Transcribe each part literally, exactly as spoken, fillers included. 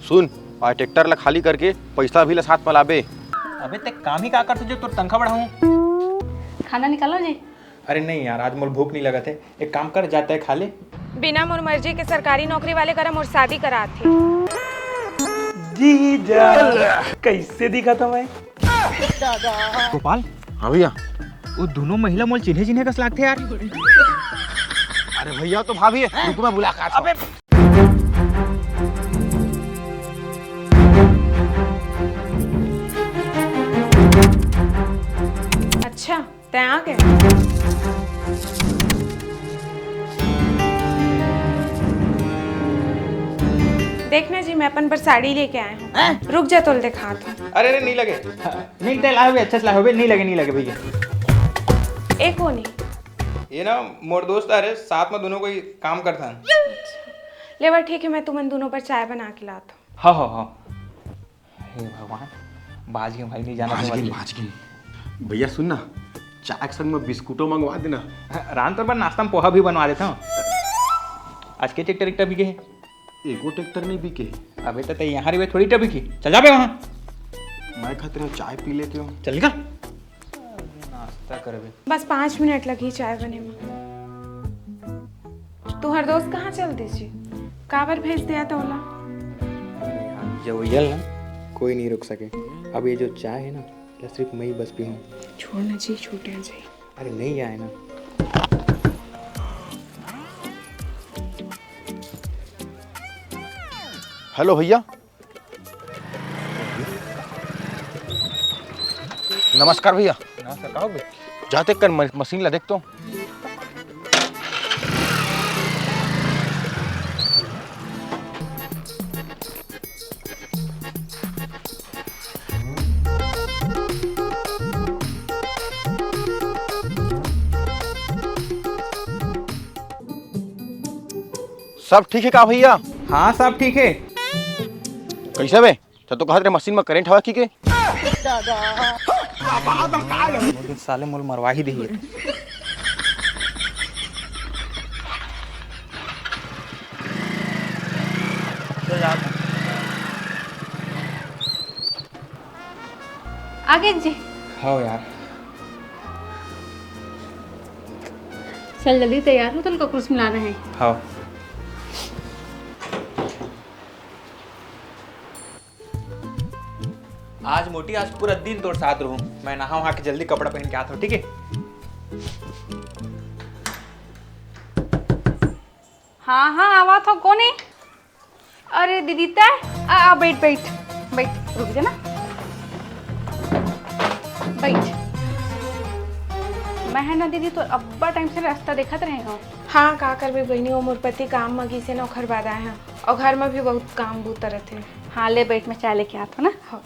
सुन, आज ट्रैक्टर ला खाली करके पैसा भी ला साथ में लाबे। अबे ते काम ही का करते जो तोर तनखा बढ़ाऊं? खाना निकालो जी। अरे नहीं यार, आज मोर भूख नहीं लगत है। एक काम कर, जाते है खा ले। बिना मोर मर्जी के सरकारी नौकरी वाले करा मोर शादी करात हे। जीजा, कैसे दिखा था मैं? गोपाल। हाँ भैया। वो दोनों महिला मोल चिन्हे चिन्हे कस लागथे यार। अरे भैया, तो भाभी है, रुको, मैं बुला के आता हूँ। अबे। अच्छा, तैं आ गए। देखना जी, मैं अपन बर साड़ी लेके आए हूँ। हैं? रुक जा, तोल दिखात हूँ। अरे, अरे, नहीं लगे। नहीं, तैं लाए होबे, अच्छा से लाए होबे, नहीं लगे, नहीं लगे भैया। ए कोन हे? ये ना मोर दोस्त, अरे साथ में दोनों कोई काम करथन। लेवा ठीक है, मैं तुमन दोनों पर चाय बना के लात हूँ। हाँ, हाँ, हाँ। हे भगवान, बाज गे भाई, नहीं जाना बाज गे, बाज गे। भैया सुन ना, चाय के संग में बिस्कुटो मंगवा देना। रान तोर बर नाश्ता में पोहा भी बनवा देता हूँ। आज के ट्रैक्टर एक टबी के है। एको ट्रैक्टर नहीं बिके। अबे तो तैं यहाँ रहिबे थोड़ी टबी की। चल जा बे वहाँ। मैं खातिर चाय पी लेते हो। चल निकल। नाश्ता करबे। बस पाँच मिनट लगही चाय बने में। तुहर दोस्त कहाँ चल दिस जी? काबर भेज दिया तोला? अरे यार, जवैया ल ना कोई नहीं रोक सके। अब ये जो चाय है ना, ये सिर्फ मैं ही बस पीहूँ। छोड़ ना जी, छूट जाए। अरे नहीं आए ना। हेलो भैया। नमस्कार भैया। नमस्कार, का हो गया? जाते कर म-, मशीन ला देख तो। सब ठीक है का भैया? हाँ, सब ठीक है। कैसे बे? त तो कहत रहे मशीन में करंट हवा की के? वो दिन साले मोल मरवा ही देही। आ गए जी। हाँ यार। चल जल्दी तैयार हो, तोला कुछ मिलाना है। हाँ। आज मोटी, आज पूरा दिन तोर साथ रहूं। मैं नहा वहा के जल्दी कपड़ा पहन के आत हूँ, ठीक है? हाँ, हाँ, आवा तो कोने। अरे दीदी, तय आ, आ, बैठ, बैठ, बैठ, रुक जा ना, बैठ। मैं है ना दीदी, तो अब्बा टाइम से रास्ता देखत रहे हूँ। हाँ, का करबे बहिनी, वो मोर पति काम म गिसे ना, ओखर बाद आए हैं। और घर में भी बहुत काम बूता रहते हैं। हाँ, ले बैठ, मैं चाय लेके आत हूँ ना। हाँ।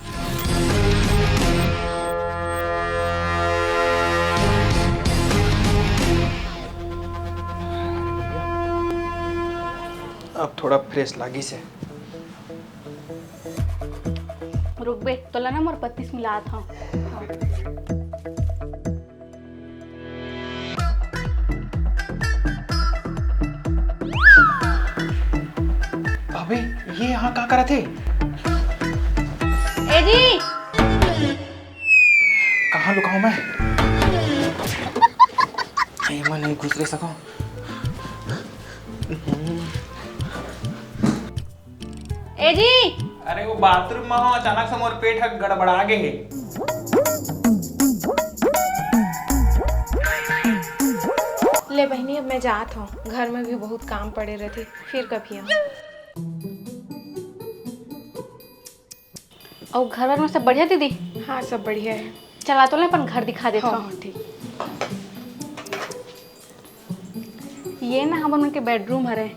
अब थोड़ा फ्रेश लागिस हे। रुक बे, तोला ना मोर पति से मिलात हूँ। अबे, ये यहाँ का करत हे? ए जी! कहाँ लुकाऊं मैं? एमा नहीं घुस रह सको। ए जी! अरे, वो बाथरूम में हो, अचानक से मोर पेट ह गड़बड़ा गे हे। ले बहिनी, अब मैं जात हूँ, घर में भी बहुत काम पड़े रहते, फिर कभी आऊँ। अउ घर वर में सब बढ़िया दीदी? हाँ, सब बढ़िया है। चला तो ले अपन घर दिखा देत हाँ, हूँ। हाँ, ठीक। ये ना हमन मन के बेडरूम हरे।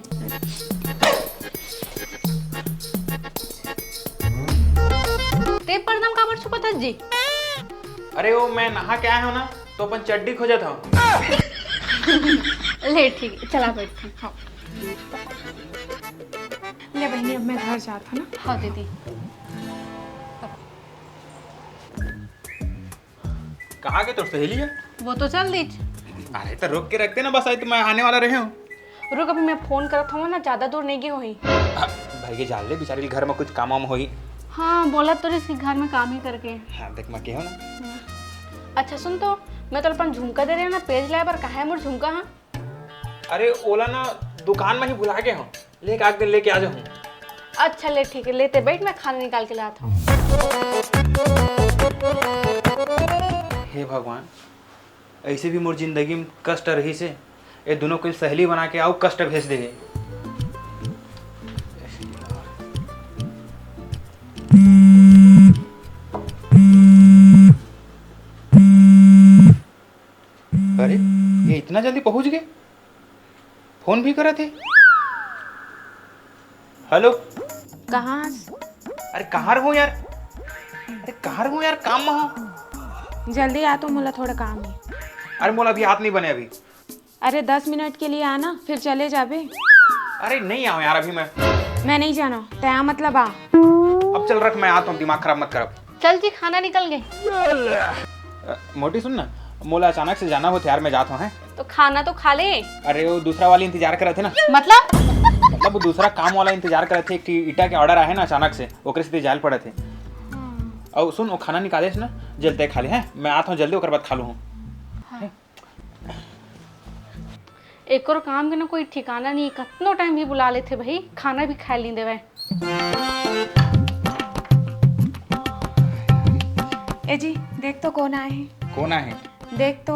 ते पर्दा म काबर छुपत हस जी? अरे वो मैं नहा के आए हूँ ना, तो अपन चड्डी खोजत हूँ। ले ठीक, चला बैठ। हाँ। ले बहिनी, अब मैं घर जात हूँ ना। हाँ दीदी। कहाँ गे तोर सहेली ह? वो तो चल दीच। अरे तो रोक के रखते ना, बस अभी तो मैं आने वाला रहे हूँ। रुक, अभी मैं फोन करत हूँ ना, ज्यादा दूर नहीं गे होही। आ, भाई लेके जा ले, बिचारी घर में कुछ काम वाम होही। हाँ, बोला तो रहिस कि घर में काम ही करके। हाँ, देख, मैं केहो ना। हम्म। अच्छा सुन तो, मैं तो अपन झुमका दे रहे ना, पेज लाए बर, कहाँ है मोर झुमका? हाँ, अरे, ओला ना दुकान में ही भुला गे हूँ, लेके आके लेके आ जाऊँ। अच्छा ले, ठीक है, लेते बैठ, मैं खाना निकाल के लाता हूँ। हे भगवान, ऐसे भी मोर जिंदगी में कष्ट रहिस हे, ये दोनों कोई सहेली बना के अउ कष्ट भेज दे हे। अरे, ये इतना जल्दी पहुंच गए, फोन भी करत हे। हेलो। कहाँ? अरे कहाँ रहूँ यार, अरे कहाँ रहूँ यार, काम में हूँ। जल्दी आ तो, मोला थोड़ा काम है। अरे मोला अभी हाथ नहीं बने अभी। अरे दस मिनट के लिए आना, फिर चले जाबे। अरे नहीं आऊँ यार अभी मैं। मैं नहीं जाना, तै आ मतलब आ। अब चल रख, मैं आता हूँ, दिमाग खराब मत कर अब। चल जी, खाना निकल गए। अ, मोटी सुन ना, मोला अचानक से जाना होथे यार, मैं जात हूँ, हैं? तो खाना तो खा ले। अरे वो दूसरा वाली इंतजार करत हे ना। मतलब? मतलब वो दूसरा काम वाला इंतजार करत हे, एक ठी ईटा के ऑर्डर आहे ना अचानक से, ओकरे से जाल पड़त हे। हाँ। अउ सुन, वो खाना निकालेस ना, जल्दी खा ले, हैं? मैं आत हूँ जल्दी, ओकर बाद खा लूँ। हाँ। एकर काम के ना कोई ठिकाना नहीं, कतनो टाइम भी बुला लेथे भाई, खाना भी खाए नहीं देवे। ए जी, देख तो कौन आए हे। कौन आए हे? देख तो।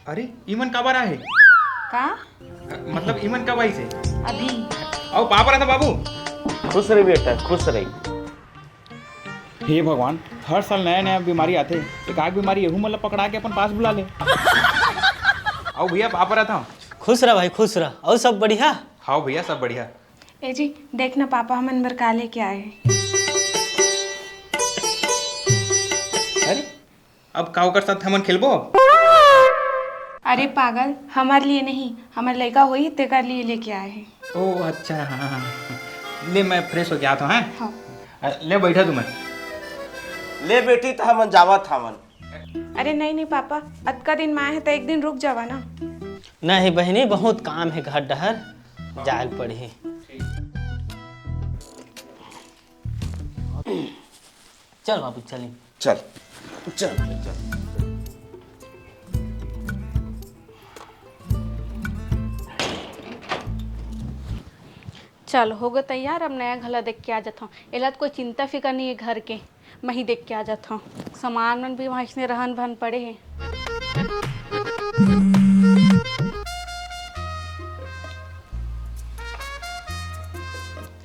अरे, इमन काबर आए हे? का? मतलब इमन कब आइस हे? अभी। अउ पाँव परत हँव बाबू। खुश रही बेटा, खुश रही। हे भगवान, हर साल नया नया बीमारी आथे, एक आग बीमारी एहू मन ला पकड़ा के अपन पास बुला ले। अउ भैया, पाँव परत हँव। खुश रह भाई, खुश रह। अउ सब बढ़िया? हाँ भैया, सब बढ़िया। ए जी, देख ना, पापा हमन बर का लेके आए हे। अरे, अब का ओकर साथ हमन खेलबो? अरे पागल, हमारे लिए नहीं, हमारे लड़का होई तेकर लिए लेके आए हे। ओ अच्छा, हाँ, हाँ, हाँ। ले, मैं फ्रेश होके आत हँव, हैं? हाँ। अ, ले, बैठा तुमन। ले बेटी, त हमन जावत हवन। अरे नहीं, नहीं पापा, अतका दिन में आए हे त एक दिन रुक जावा ना। नहीं बहिनी, बहुत काम हे घर डहर, जाए ल पड़ही। चल बाबू, चली। चल, चल, चल। चल, हो गे तैयार, अब नया घर ला देख के आ जात हँव। एला तो कोई चिंता फिकर नहीं हे घर के, मैं ही देख के आ जात हँव। सामान मन भी वहाँ इसने रहन बहन पड़े हे।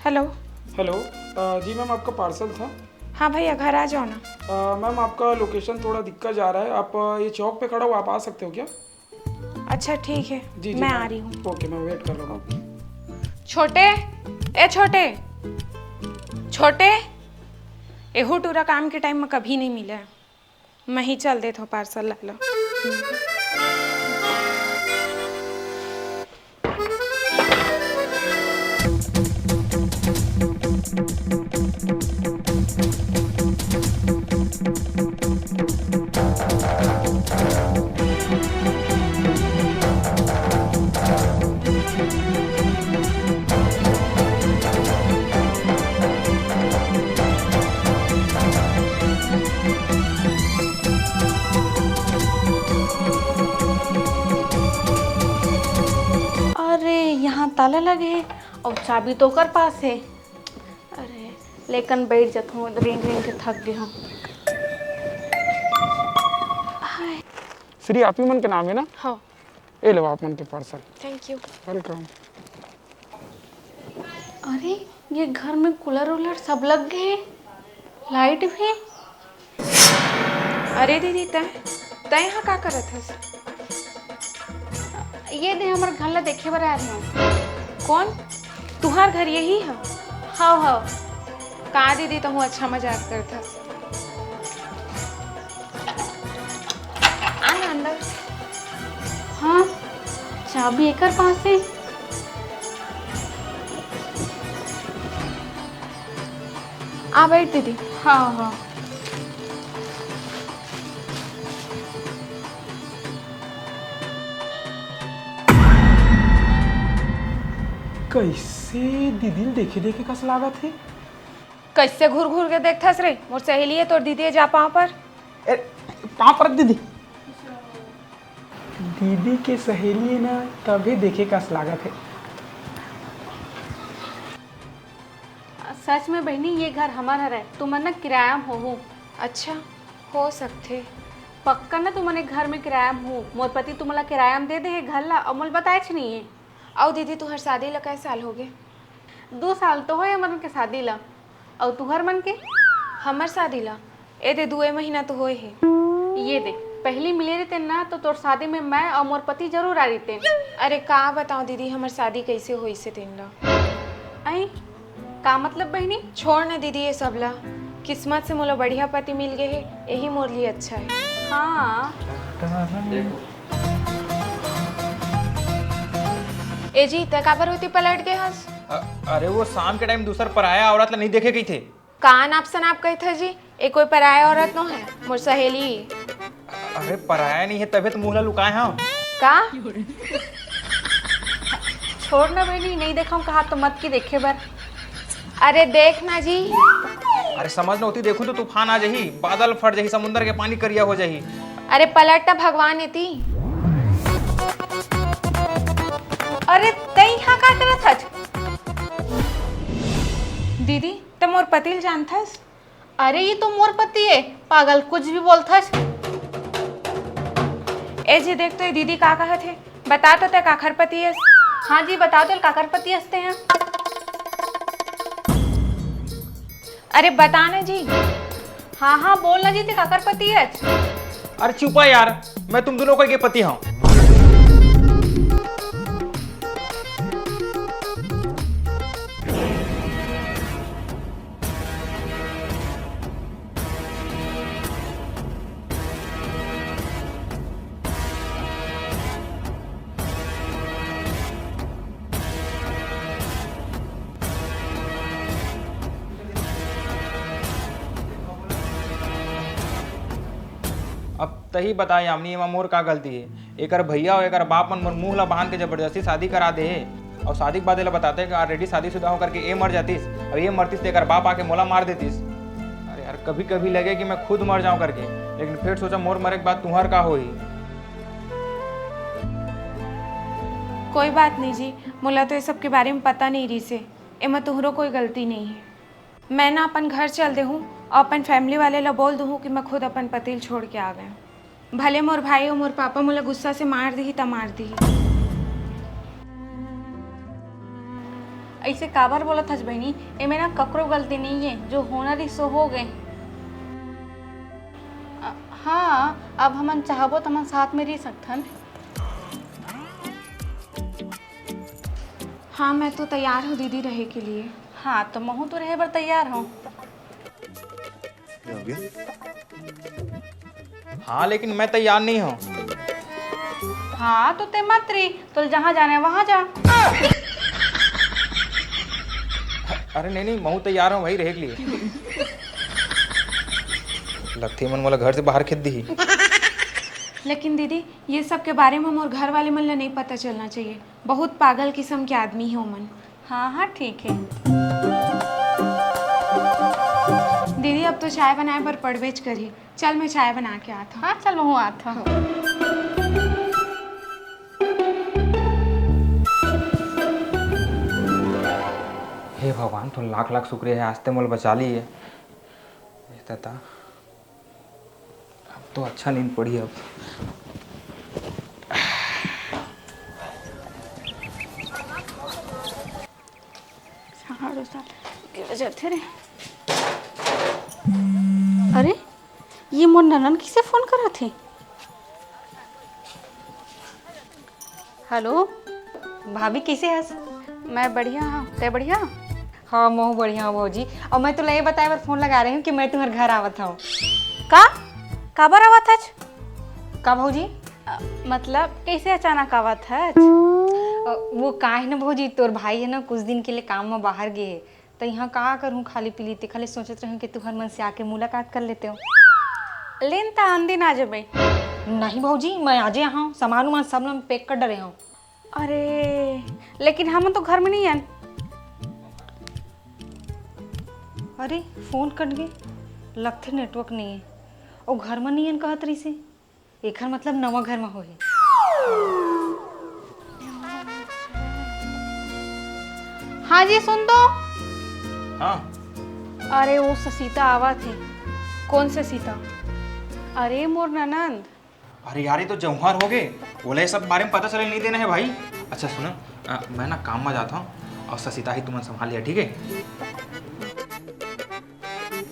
हेलो। हेलो, अ, जी मैम, आपका पार्सल था। हाँ भैया, घर आ जाओ ना। अ, मैम, आपका लोकेशन थोड़ा दिक्कत जा रहा है, आप, अ, ये चौक पे खड़ा हो, आप आ सकते हो क्या? अच्छा ठीक है, जी, जी, मैं आ रही हूँ। ओके, मैं वेट कर रहा हूँ। छोटे, ए छोटे, छोटे, एहू टूरा काम के टाइम में कभी नहीं मिले। मैं ही चल देत हँव पार्सल ला लो। अरे, यहाँ ताला लगे हे अउ चाबी तो ओकर पास हे। अरे, लेकन बैठ जात हँव, रेंग रेंग के थक गे हँव। हाय। श्री, आप ही मन के नाम हे ना? हाँ। ए लो आप मन के पार्सल। Thank you. वेलकम। अरे, ये घर में कूलर वूलर सब लग गे, लाइट भी। अरे दीदी, तै, तै यहाँ का करत हस? ये दे, हमर घर ला देखे बर आए हँव। कौन? तुहार घर यही है? हाँ, हाँ। का दीदी, तहूँ अच्छा मजाक करत हस। आ ना अंदर। हाँ, चाबी एकर पास हे। आ बैठ दीदी। हाँ, हाँ। कइसे दीदी ल देखे देखे कस लागत हे? कइसे घूर घूर के देखथस रे? मोर सहेली हे तोर दीदी हे, जा पाँव पर। ए, पाँव पर दीदी। दीदी के सहेली हे ना, तभे देखे कस लागत हे। सच में बहिनी, ये घर हमर हरय, तुमन ना किराया म होहू। अच्छा, हो सकथे। पक्का ना तुमन एक घर में किराया म हो? मोर पति तुमन ला किराया म दे दे हे घर ला, अउ मोला बताएच नहीं हे। अउ दीदी, तुहर शादी ला कै साल होगे? दू साल तो होए हमर मन के शादी ला। अउ तुहर मन के? हमर शादी ला ए दे दुए महीना तो होए हे। ये दे, पहली मिले रहिते ना, तो तोर शादी में मैं अउ मोर पति जरूर आ रहिते। अरे का बताओ दीदी, हमर शादी कैसे होइसे तेन ला। आई, का मतलब बहिनी? छोड़ न दीदी ये सब ला, किस्मत से मोला बढ़िया पति मिल गए हे, यही मोर लिए अच्छा है। हाँ। ए जी, तै काबर होती पलट गए हस? अ-, अरे वो शाम के टाइम दूसर पराया औरत ला नहीं देखे गई थे। का अनाप शनाप कहिथस जी? ए कोई पराया औरत नो है, मोर सहेली। अरे पराया नहीं है, तभे तो मुंह ला लुकाए हंव। का? छोड़ ना बहिनी, नहीं देखा हूँ कहा तो मत की देखे बर। अरे देख ना जी। अरे समझ ना होती, देखूं तो तूफान आ जाही, बादल फट जाही, समुंदर के पानी करिया हो जाही। अरे पलट ना भगवान एती। अरे तै यहाँ का करत हच? दीदी, त मोर पति ल जानथस? अरे, ये तो मोर पति ए, पागल, कुछ भी बोलथस। ए जी, देख तो ये दीदी का कहत हे, बता तो तै काखर पति एस? हाँ जी, बता तो काखर पति एस तै ह। अरे बता ना जी। हाँ, हाँ, बोल ना जी, तै काखर पति एस? अरे चुपा यार, मैं तुम दोनों का के पति हूँ। अब तही बता यामिनी, एमा मोर का गलती हे? एकर भैया अउ एकर बाप मन मोर मुंह ला बांध के जबरदस्ती शादी करा दे हे। अउ शादी के बाद एला बताते कि already शादीशुदा हो करके ए मर जातिस, अउ ए मरतिस त एकर बाप आके मोला मार देतिस। अरे यार, कभी-कभी लगे कि मैं खुद मर जाऊं करके, लेकिन फिर सोचा मोर मरे के बाद तुंहर का होही? कोई बात नहीं जी, मोला तो ये सब के बारे में पता नहीं रहिस हे। एमा तुंहरो कोई गलती नहीं हे। मैं ना अपन घर चल देहूँ अउ अपन family वाले ला बोल दूहूँ कि मैं खुद अपन पति ल छोड़ के आ गए हूँ। भले मोर भाई अउ मोर पापा मोला गुस्सा से मार दिही त मार दिही। ऐसे काबर बोलत हस बहिनी? एमे ना ककरो गलती नहीं है, जो होना रही सो हो गए। अ, हाँ, अब हमन चाहबो त हमन साथ में रह सकथन। हाँ, मैं तो तैयार हूँ दीदी रहे के लिए। हाँ, तो महूँ तो रहे बर तैयार हूँ। हाँ, लेकिन मैं तैयार नहीं हूँ। हाँ, तो ते मत रही, तो जहाँ जाना है वहाँ जा। अरे नहीं, नहीं, महूँ तैयार हूँ भाई रहे के लिए। लगथे मन मोला घर से बाहर खेद दिही। लेकिन दीदी, ये सब के बारे में मोर घर वाले मन ला नहीं पता चलना चाहिए। बहुत पागल किस्म के आदमी हे ओमन। हाँ, हाँ, ठीक है। दीदी, अब तो चाय बनाए बर पड़बेच करही। चल, मैं चाय बना के आत हूँ। हाँ, चल, महूँ आत हूँ। हे भगवान, तो लाख लाख शुक्रिया है, आज ते मोला बचा लिए। ए तता, अब तो अच्छा नींद पड़ी अब। साढ़े सात के बजे थे रे। अरे, ये मोर ननन किसे फोन करत हे? हेलो, भाभी, कइसे हस? मैं बढ़िया हूँ, तै बढ़िया? हाँ, महूँ बढ़िया हूँ भौजी। अउ मैं तोला ये बताए बर फोन लगा रही हूँ कि मैं तुम्हर घर आवत हूँ। का? काबर आवत हच? का भौजी? अ, मतलब, कइसे अचानक आवत हच? अ, वो का है ना भौजी, तोर भाई है ना, कुछ दिन के लिए काम में बाहर गे हे, त इहाँ का करहूँ खाली पीली, तेखर ले सोचत रहूँ कि तुहर मन से आके मुलाकात कर लेते हो। लेन त आन दिन आ जबे। नहीं भौजी, मैं आजे यहाँ हूँ, सामान उमान सब ला पैक कर डरे हूँ। अरे, लेकिन हमन तो घर में नहीं हन। अरे, फोन कट गे, लगथे नेटवर्क नहीं है। ओ घर में नहीं हन कहत रहिसे, एखर मतलब नवा घर में होही। हाँ जी, सुन तो। हाँ। अरे, वो ससीता आवत हे। कौन ससीता? अरे, मोर ननंद। अरे यार, ये तो जौहर हो गए। ओला ये सब बारे में पता चले नहीं देना है भाई। अच्छा सुनो, अ, मैं ना काम में जाता हूँ और ससीता ही तुमन संभाल लिया, ठीक है?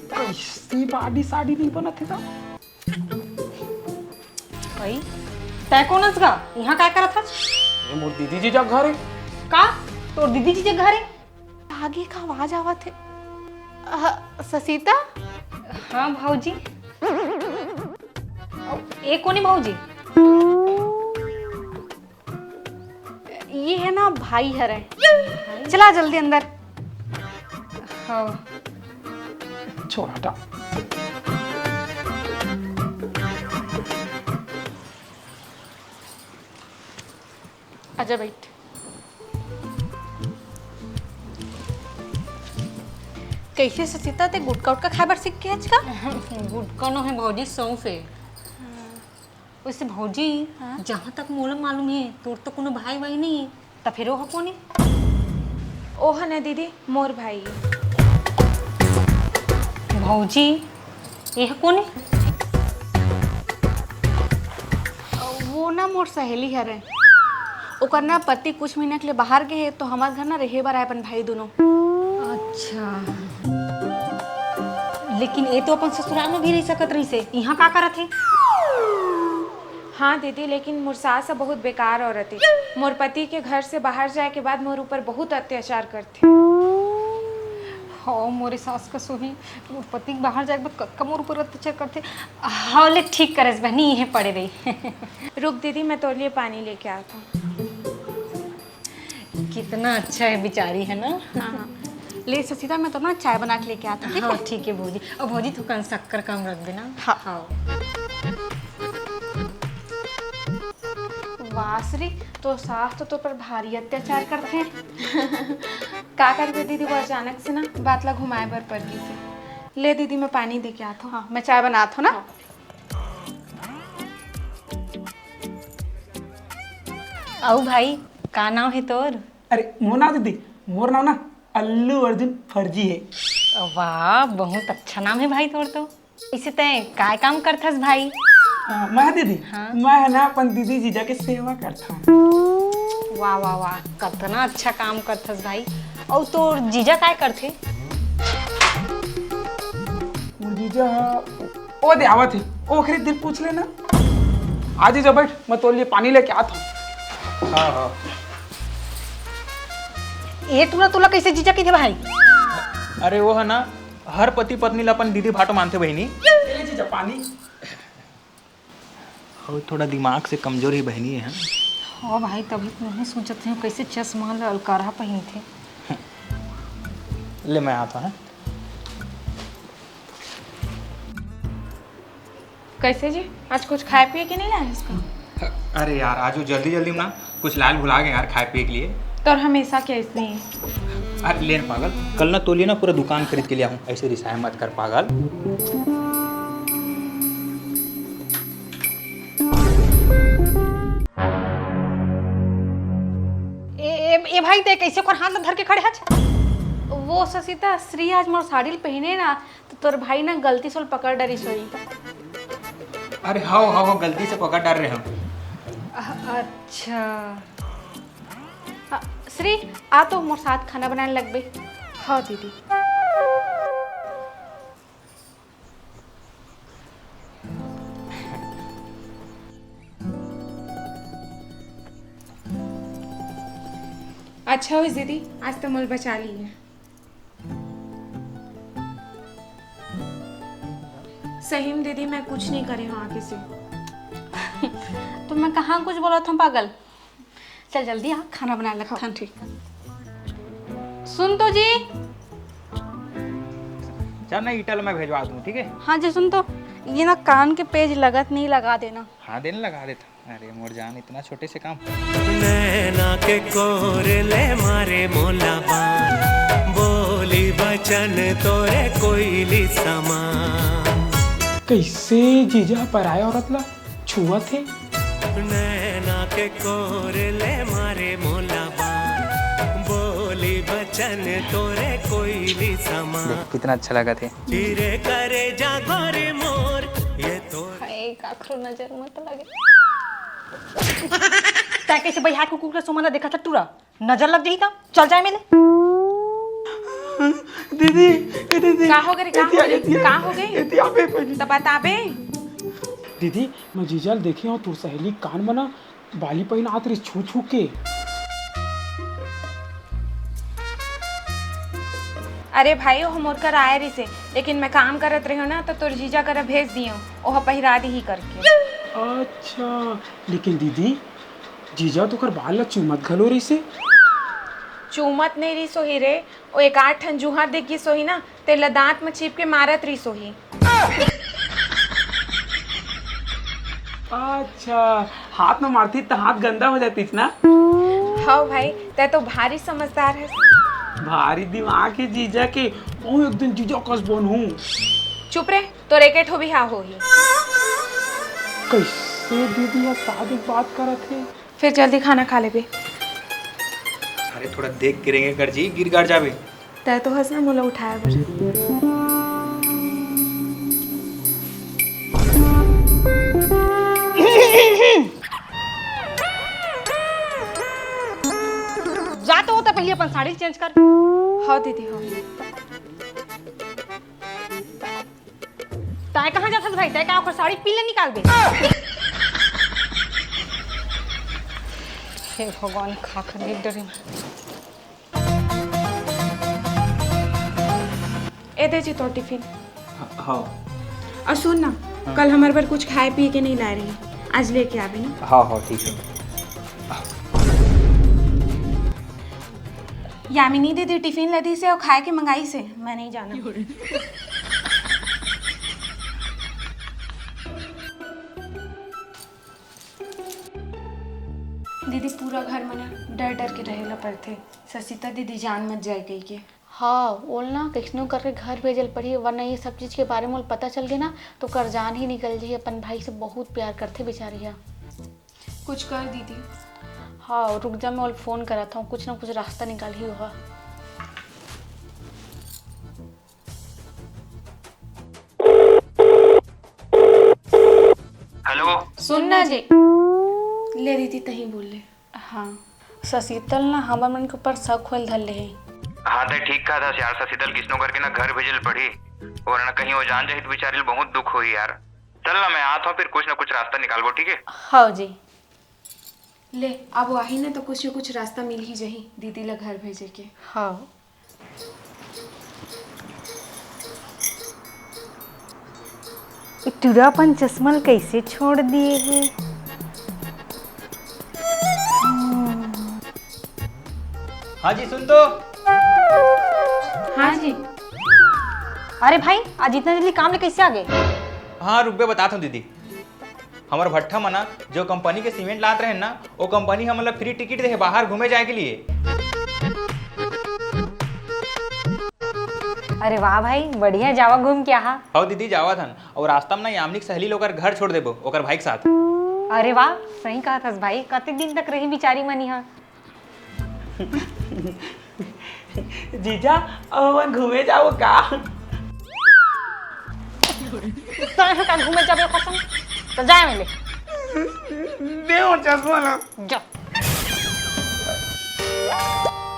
कैसी बाडी साडी नहीं बनत है साहब। भाई, तै कोन अस गा? यहाँ काय करत हस? ये मोर दीदी जी जग घर है। का? तोर दीदी जी जग घर है? आगे का आवाज आवत है। अ, ससीता? हाँ भौजी। ए कोनी भौजी? ये है ना भाई हरे। चला जल्दी अंदर। हाँ। छोड़ हटा। आजा बैठ। कैसे ससीता ते गुटका उटका खाए बर सीख के आज का? गुटका नो है भौजी, सौंफ है। वैसे भौजी, हाँ? जहाँ तक मोला मालूम है, तोर तो कोनो भाई वाई नहीं है, त फिर ओह कोने? ओह ने दीदी, मोर भाई। भौजी, एह कोने? वो ना मोर सहेली हरे, ओकर ना पति कुछ महीना के लिए बाहर गए है, तो हमार घर ना रहे बर आए अपन भाई दोनों। अच्छा, लेकिन ये तो अपन ससुराल में भी रह सकत रहिसे, यहाँ का करत है? हाँ दीदी, लेकिन मोर सास ह बहुत बेकार औरत हे। मोर पति के घर से बाहर जाए के बाद मोर ऊपर बहुत अत्याचार करथे। हौ, मोरे सास कस होही, मोर पति के बाहर जाए के बाद कतका मोर ऊपर अत्याचार करथे। हौ ले, ठीक करेस बहनी, इहे पड़े रही। रुक दीदी, मैं तोर लिए पानी लेके आत हूँ। कितना अच्छा है बिचारी, है ना? हाँ, हाँ। ले ससीता, मैं तो ना चाय बना के लेके आती हूँ, ठीक हाँ, है? ठीक है भौजी। और भौजी, थोकन शक्कर कम रख देना। हाँ। हाँ। वाह श्री, तोर सास तो तोर पर भारी अत्याचार करथे। का करबे दीदी, वो अचानक से ना बात ला घुमाए बर पर गिस हे। ले दीदी, मैं पानी दे के आत हूँ। हाँ, मैं चाय बनात हूँ ना। हाँ। अउ भाई, का नाव हे तोर? अरे, मोर नाव दीदी, मोर नाव ना अल्लू अर्जुन फर्जी हे। वाह, बहुत अच्छा नाम हे भाई तोर तो। इसे तैं काय काम करथस भाई? अ, मैं दीदी, हाँ। मैं है ना अपन दीदी जीजा के सेवा करथौं। वाह, वाह, वाह, कतना अच्छा काम करथस भाई। अउ तोर जीजा काय करथे? मोर जीजा ह ओ दे आवत हे, ओखरे दिन पूछ लेना। आ जीजा बैठ, मैं तोर लिए पानी लेके आत हौं। हाँ, हाँ। ए टूरा तोला कैसे जीजा कहिथे भाई? अरे वो है ना, हर पति पत्नी ला अपन दीदी भाटो मानथे बहिनी। ए जीजा पानी। अउ थोड़ा दिमाग से कमजोर हे बहिनी, है। हाँ भाई, तभी तो मैं सोचत हूँ कैसे चश्मा ला अलकारा पहिनथे। ले मैं आत हौं, हाँ। कैसे जी, आज कुछ खाए पिए के नहीं लाए इसका? अरे यार, आज वो जल्दी जल्दी में ना कुछ लाल भुला गए यार खाए पिए के लिए। तो और हमेशा के ऐसे ही। अरे ले ना पागल, कल ना तोर लिए ना पूरा दुकान खरीद के ले आहूँ, ऐसे रिसाए मत कर पागल। ए, ए, ए भाई, तैं कैसे ओकर हाथ ला धर के खड़े हच? वो ससीता, श्री आज मोर साड़ी ल पहिने ना, तो तोर भाई ना गलती से ओला पकड़ डरिस होही। अरे हाँ, हाँ, हाँ, गलती से पकड़ डारे रहेंव। अ-, अच्छा। अ, श्री, आ तो मोर साथ खाना बनाए लगबे। हाँ दीदी। अच्छा होइस दीदी, आज तो मोला बचा लिए। सही में दीदी, मैं कुछ नहीं करे हौं आगे से। तो मैं कहाँ कुछ बोलत हौं पागल? चल जल्दी आ, खाना बनाए लगथन। हाँ, ठीक। सुन तो जी। चल ना, ईटा ल मैं भेजवा दूँ, ठीक है? हाँ जी, सुन तो, ये ना कान के पेज लगत नहीं, लगा देना। हाँ, दे ना, लगा देथौं। अरे मोर जान, इतना छोटे से काम। नैना के कोर ले मारे मोला बान, बोली बचन तोरे कोयली समान। कइसे जीजा पराय औरत ला छुअत हे? नैना के कोर ले मारे मोला बान, बोली बचन तोरे कोयली समान। देख, कितना अच्छा लगा थे। चिरे करे जा गोरी मोर, ये तो हाय, काकरो नजर मत लगे। तैं कइसे बइहा कुकुर के सोमन ला देखत हस टूरा? नजर लग जाही त चल जाए मेले। दीदी, ए दीदी। का हो गे रे, का हो गे, का हो गे? एती आबे पहली। त बताबे। दीदी, मैं जीजा ल देखे हूँ, तोर सहेली कान म ना बाली पहिनात रहिस छू छू के। अरे भाई, ओह मोर कर आए रहिसे, लेकिन मैं काम करत रहियो ना, तो तोर जीजा करा भेज दियो, ओह पहिरा दिही करके। अच्छा, लेकिन दीदी, जीजा तो ओकर बाल ला चूमत घलो रहिसे। चूमत नहीं रहिस होही रे, ओ एक आठ ठन जुहा देख गिस होही ना, तेला दांत म चीप के मारत रहिस होही। अच्छा, हाथ में मारती त हाथ गंदा हो जातीस ना। हव भाई, तै तो भारी समझदार है। भारी दिमाग है जीजा के, मैं एक दिन जीजा कस बनहूँ। चुप रे, तोर एके ठो बिहाव होही। कइसे दीदी ह शादी के बात करत हे? फिर जल्दी खाना खा लेबे। अरे थोड़ा देख के रेंगे कर जी, गिर गाड़ जाबे। तै तो हस ना मोला उठाए बर। जा तो होता पहले अपन साड़ी चेंज कर। हाँ दीदी, हाँ। तय कहाँ जाथस भाई? तय का ओकर साड़ी पीले निकालबे? हे भगवान, खा खा गिर डरे में। ए दे जी तोर टिफिन। हाँ। और सुन ना, कल हमर बर कुछ खाए पिए के नहीं लाए रही, आज लेके आबे ना। हाँ हाँ, ठीक है। यामिनी दीदी टिफिन ला दिसे और खाए के मंगाइसे, मैं नहीं जाना। दीदी, पूरा घर में ना डर डर के रहेला पड़थे, ससिता दीदी जान मत जाए कही के। हाँ, ओल ना कइसनो करके घर भेजल पड़ही, वरना ये सब चीज के बारे में ओल पता चल गे ना, तो कर जान ही निकल जाही। अपन भाई से बहुत प्यार करथे बेचारी ह। कुछ कर दीदी। हाँ, रुक जा, मैं ओल फोन करत हूँ, कुछ ना कुछ रास्ता निकालही ओहा। हेलो। सुन ना जी। ले दीदी, तही बोल ले। हाँ, ससीतल ना हमर मन के ऊपर शक होल धर ले हे। हाँ, तै ठीक कहा था यार, ससीतल किसनो करके ना घर भेजल पड़ी, और ना कहीं वो जान जाही तो बेचारी ल बहुत दुख होही यार। चल ना, मैं आत हूँ, फिर कुछ ना कुछ रास्ता निकालबो, ठीक है? हाँ जी। ले, अब वो आही ना, तो कुछ ना कुछ रास्ता मिल ही जाही दीदी ला घर भेजे के। हाँ। टूरा अपन चश्मा ल कइसे छोड़ दिए हे? हाँ जी, सुन तो। हाँ जी। अरे भाई, आज इतना जल्दी काम ले कइसे आ गे? हाँ, रुकबे, बतात हूँ दीदी। हमर भट्ठा म ना, जो कंपनी के सीमेंट लात रहेन ना, वो कंपनी हमन ला फ्री टिकट दे हे बाहर घूमे जाए के लिए। अरे वाह भाई, बढ़िया, जावा घूम के आहा। हव दीदी, जावत हन। और रास्ता में ना यामिनी के सहेली ल ओकर घर छोड़ देबो, ओकर भाई के साथ। अरे वाह, सही कहत हस भाई, कतेक दिन तक रही बिचारी मन इहाँ। जीजा, अब हमन घूमे जाबो का? तैं ह का घूमे जाबे ओकर संग? त जाए में ले। दे वो चश्मा ला। जा।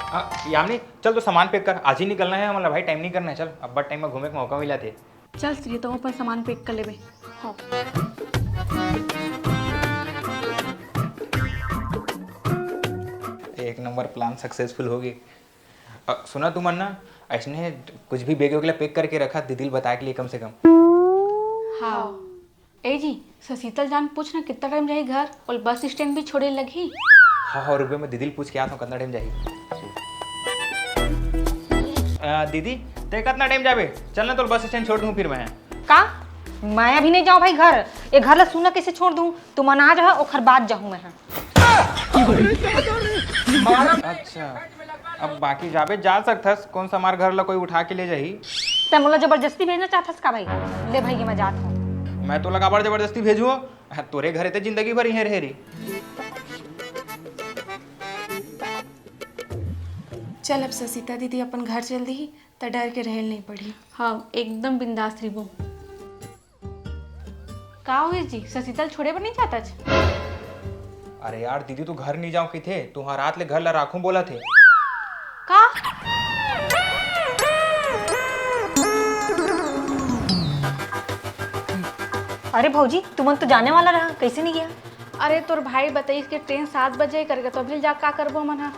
आ, यामिनी, चल तो सामान पैक कर, आज ही निकलना है हमन ला भाई, टाइम नहीं करना है। चल, अब्बड़ टाइम में घूमे के मौका मिला थे। चल श्री, तो अपन सामान पैक कर लेबे। हाँ। एक नंबर प्लान सक्सेसफुल हो गे। अ, सुना तुमन ना, ऐसने कुछ भी बैग वगैरह पैक करके रखा, दीदी ल बताए के लिए कम से कम। हाँ। ए जी, ससीतल जान पूछ ना कितना टाइम जाही घर, और बस स्टैंड भी छोड़े लगही। हाँ हाँ, रुकबे, मैं दीदी ल पूछ के आत हूँ कितना टाइम जाही। अ, दीदी, तै कितना टाइम जाबे? चल ना, तोर बस स्टैंड छोड़ दूँ फिर मैं। का? मैं अभी नहीं जाऊँ भाई घर। ये घर ला सुना कैसे छोड़ दूँ? तुमन आ जाओ, ओखर बाद जाहूँ मैं। हाँ। अच्छा, अब बाकी जाबे जा सकथस, कौन सा हमार घर ला कोई उठा के ले जाही? तै मोला जबरदस्ती भेजना चाहथस का भाई? ले भाई, ये मैं जात हूँ। मैं तो लगाबर जबरदस्ती भेजू, तोरे घरे ते जिंदगी भर इहें रहे रे। चल, अब ससिता दीदी अपन घर चल दी, त डर के रहल नहीं पड़ी। हाँ, एकदम बिंदास रहिबो। का हुई जी, ससिता ल छोड़े बर नहीं जातच? अरे यार दीदी, तू घर नहीं जाओ किथे, तू हाँ रात ले घर ला राखूं बोला थे। का? अरे भौजी, तुमन तो जाने वाला रहा, कैसे नहीं गया? अरे, तोर भाई बताइस कि ट्रेन सात बजे करके, तो अभी जा का करबो हमन हा?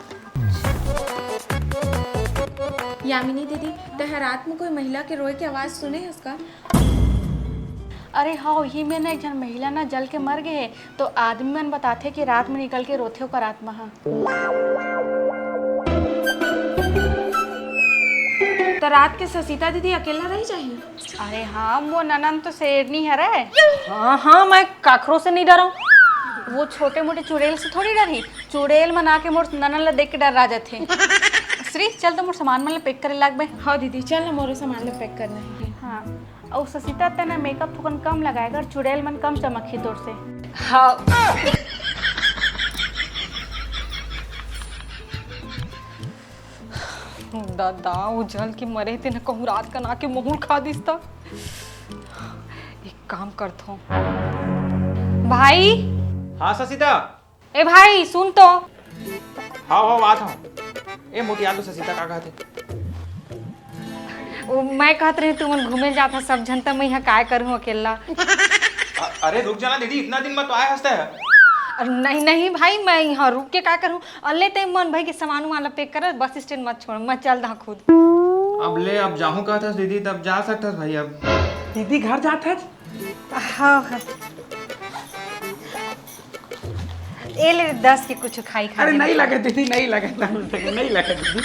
यामिनी दीदी, तैं रात में कोई महिला के रोए के आवाज सुने हस का? अरे हाँ, वही में ना एक झन महिला ना जल के मर गए हे, तो आदमी मन बताथे कि रात में निकल के रोथे ओकर आत्मा हा। त रात के ससिता दीदी अकेला रह जाही? अरे हाँ, वो ननन तो शेरनी हरे। हाँ हाँ, मैं काखरो से नहीं डरऊँ। वो छोटे मोटे चुड़ैल से थोड़ी डरही। चुड़ैल मन आके मोर ननन ला देख के डर्रा जाथे। श्री, चल तो मोर सामान मन ला पैक करे लागबे। हाँ दीदी, चल ना, मोरो सामान ला पैक करना है। हाँ। अउ ससिता, तैं ना मेकअप थोकन कम लगाए कर, चुड़ैल मन कम चमकही तोर से। हाँ। दादा, वो जल के मरे तेन कहूँ रात कन आके महुर खा दिस त। एक काम करथों। भाई। हाँ ससिता। ए भाई, सुन तो। हाँ हाँ, आत हूँ। ए मोटी, आ तो ससिता का कहत हे। वो मैं कहत रहे, तुमन घूमे जात ह सब झन, त मैं यहाँ काय करूँ अकेला? अरे रुक जाना दीदी, इतना दिन में तो आए हंसते हैं। अरे नहीं नहीं भाई, मैं यहाँ रुक के काय करूँ? अल्ले ते मन भाई के सामान वाला पैक कर, बस स्टैंड मत छोड़, मैं चल दा खुद। अब ले, अब जाहूँ कहत हस दीदी, तब जा सकत हस भाई अब। दीदी घर जात हस? हाँ हाँ। ए ले दस के कुछ खाई खा अरे ले। नहीं लगे दीदी, नहीं लगे, नहीं लगे, नहीं लगे दीदी।